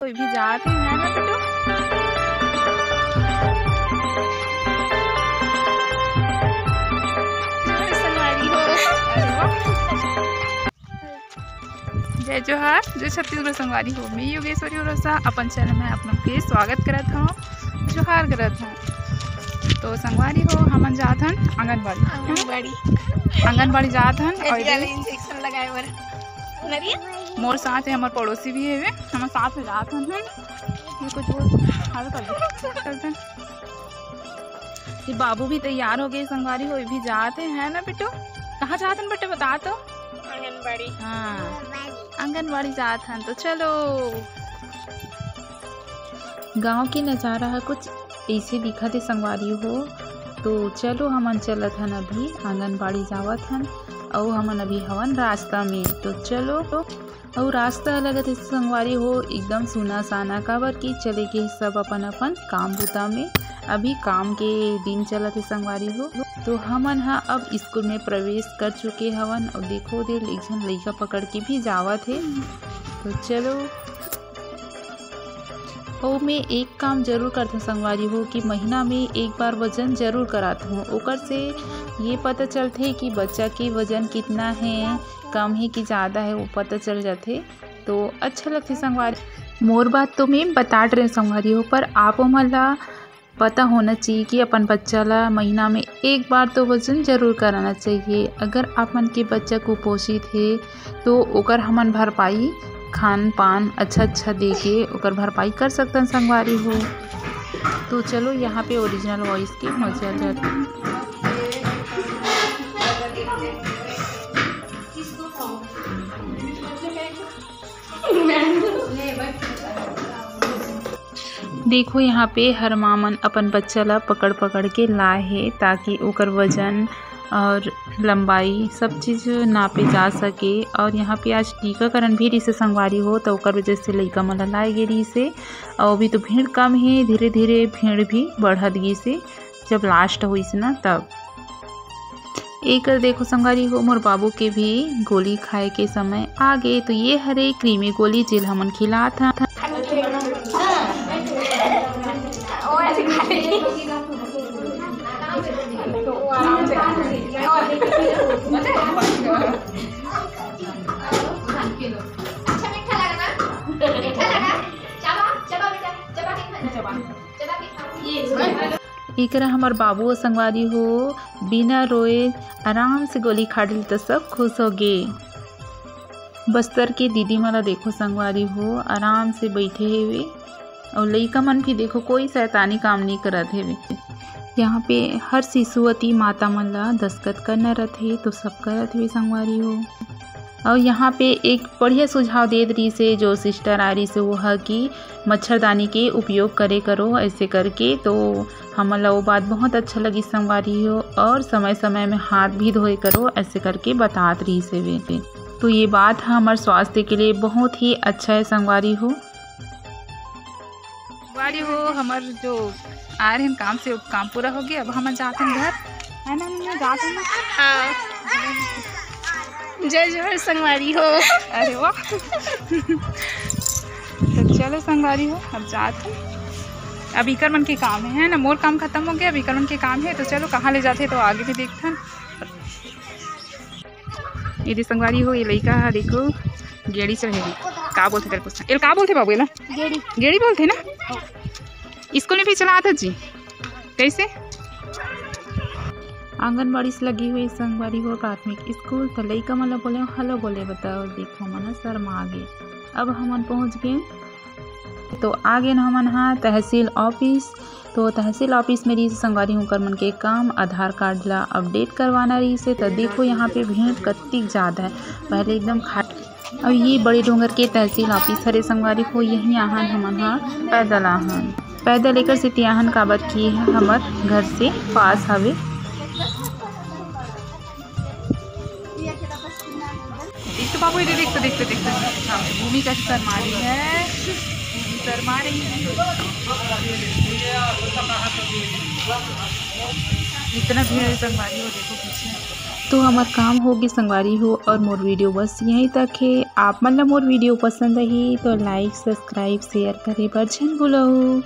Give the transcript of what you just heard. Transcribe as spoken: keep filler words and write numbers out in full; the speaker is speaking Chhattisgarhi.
कोई भी जात है, है ना बेटू? संगवारी हो। अरे वाह। जय जोहार, जय छत्तीसगढ़ संगवारी हो। मैं योगेश्वरी उरोसा अपन चैनल में आप लोग के स्वागत करत हूँ, जोहार करत हूँ। तो संगवारी हो, हमन जात हन आंगनबाड़ी। आंगनबाड़ी। आंगनबाड़ी जात हन और इंजेक्शन लगाए बर। मोर साथ है, हमार पड़ोसी भी है, हमन साथ में जात हन। हम ये कुछ बोल, हल्का कर दे। ये बाबू भी तैयार हो गए संगवारी हो, ये भी जात है, है ना बेटू? कहाँ जात हन बेटे, बता तो। आंगनबाड़ी। हाँ, आंगनबाड़ी जात हन। तो चलो, गांव के नजारा ह कुछ ऐसे दिखत हे संगवारी हो। तो चलो, हमन चलत हन, अभी आंगनबाड़ी जावत हन, अउ हमन अभी हवन रास्ता में। तो चलो, अउ रास्ता लगत हे संगवारी हो, एकदम सुना साना, काबर कि चले गे सब अपन अपन काम बुता में। अभी काम के दिन चलत हे संगवारी हो। तो हमन ह अब स्कूल में प्रवेश कर चुके हवन, अउ देखो दे, एक झन लइका पकड़ के भी जावत हे। तो चलो, अउ मैं एक काम जरूर करथों संगवारी हो, कि महीना में एक बार वजन जरूर कराथों। ओकर से ये पता चलथे कि बच्चा के वजन कितना है, कम है कि ज़्यादा है, वो पता चल जाथे। तो अच्छा लगथे संगवारी। मोर बात तो मैं बता रहे संगवारी हो, पर आप मन ला पता होना चाहिए कि अपन बच्चा ला महीना में एक बार तो वजन जरूर कराना चाहिए। अगर आप मन के बच्चा कुपोषित है, तो ओकर हमन भरपाई, खान पान अच्छा अच्छा दे के ओकर भरपाई कर सकथन संगवारी हो। तो चलो, यहाँ पे ओरिजिनल वॉइस के मजा लेते हैं। देखो, यहाँ पे हर माँ मन अपन बच्चा ला पकड़ पकड़ के लाए हे, ताकि ओकर वजन और लंबाई सब चीज़ नापे जा सके। और यहाँ पे आज टीकाकरण भी रिहिसे संगवारी हो, तो ओकर वजह से लइका मन ला लाए गे रिहिसे। और अभी तो भीड़ कम हे, धीरे धीरे भीड़ भी बढ़त गिसे, जब लास्ट होइस ना तब। एकर देखो संगवारी हो, मोर बाबू के भी गोली खाए के समय आ गे। तो ये हरे क्रीमी गोली, जेल हमन खिलात हन। एकरा हमर बाबू संगवारी हो, बिना रोए आराम से गोली खा डली, तो सब खुश हो गे। बस्तर के दीदी मन ला देखो संगवारी हो, आराम से बैठे हेवे, अउ लइका मन भी देखो, कोई शैतानी काम नहीं करत हेवे। यहाँ पे हर शिशुवती माता मन ला दस्तखत करना रथे, तो सब करत हेवे संगवारी हो। और यहाँ पे एक बढ़िया सुझाव देत रहिसे, जो सिस्टर आ रहिसे, वो ह कि मच्छरदानी के उपयोग करे करो ऐसे करके। तो हमन ला वो बात बहुत अच्छा लगी संगवारी हो, और समय समय में हाथ भी धोए करो ऐसे करके बतात रहिसे वे। तो ये बात ह हमर स्वास्थ्य के लिए बहुत ही अच्छा है संगवारी हो। संगवारी हो, हमर जो आ रहे हैं काम से, वो काम पूरा हो गया। अब हम जाते हैं घर, है ना मम्मी? जाते हैं। हाँ। जय जोहार संगवारी हो। अरे वाह। तो चलो संगवारी हो, अब जाते हैं। अब इकर मन के काम है, है ना? मोर काम खत्म हो गया, अब इकर मन के काम है। तो चलो, कहाँ ले जाते हैं, तो आगे भी देखते हैं। ये दे संगवारी हो, ये लइका ह देखो, गेड़ी चढ़े हे। का बोलथे तेला पूछना। एला का बोलथे बाबू एला? गेड़ी। गेड़ी बोलथे ना? स्कूल में भी चलात ह जी। कैसे? आंगनबाड़ी से लगी हुई संगवारी हो प्राथमिक स्कूल, तो लइका मन ला बोले, "हेलो" बोले, बताओ, देखो, मन ह शर्मा गे। अब हमन पहुँच गए, तो आ गए हमन हा तहसील ऑफिस। तो तहसील ऑफिस में रहिस संगवारी हो, ओकर मन के काम आधार कार्ड ला अपडेट करवाना रहिसे। तो देखो, यहाँ पे भीड़ कतिक ज्यादा है, पहले एकदम खा। और ये बड़े डोंगर के तहसील ऑफिस हरे संगवारी हो, यहीं आहन हमन हा पैदल आहन। पैदल एकर सेती आहन, काबर कि हमर घर से पास हवे। देख तो बाबू, इधर देख तो, देख तो, देख तो। हाँ, भूमि कैसे शर्मा रही है, भूमि शर्मा रही है। इतना भीड़ है संगवारी हो, देखो पीछे। तो हमर काम होगे संगवारी हो, और मोर वीडियो बस यहीं तक हे। आप मन ला मोर वीडियो पसंद आही तो like, subscribe, share करे बर झन भूलहू।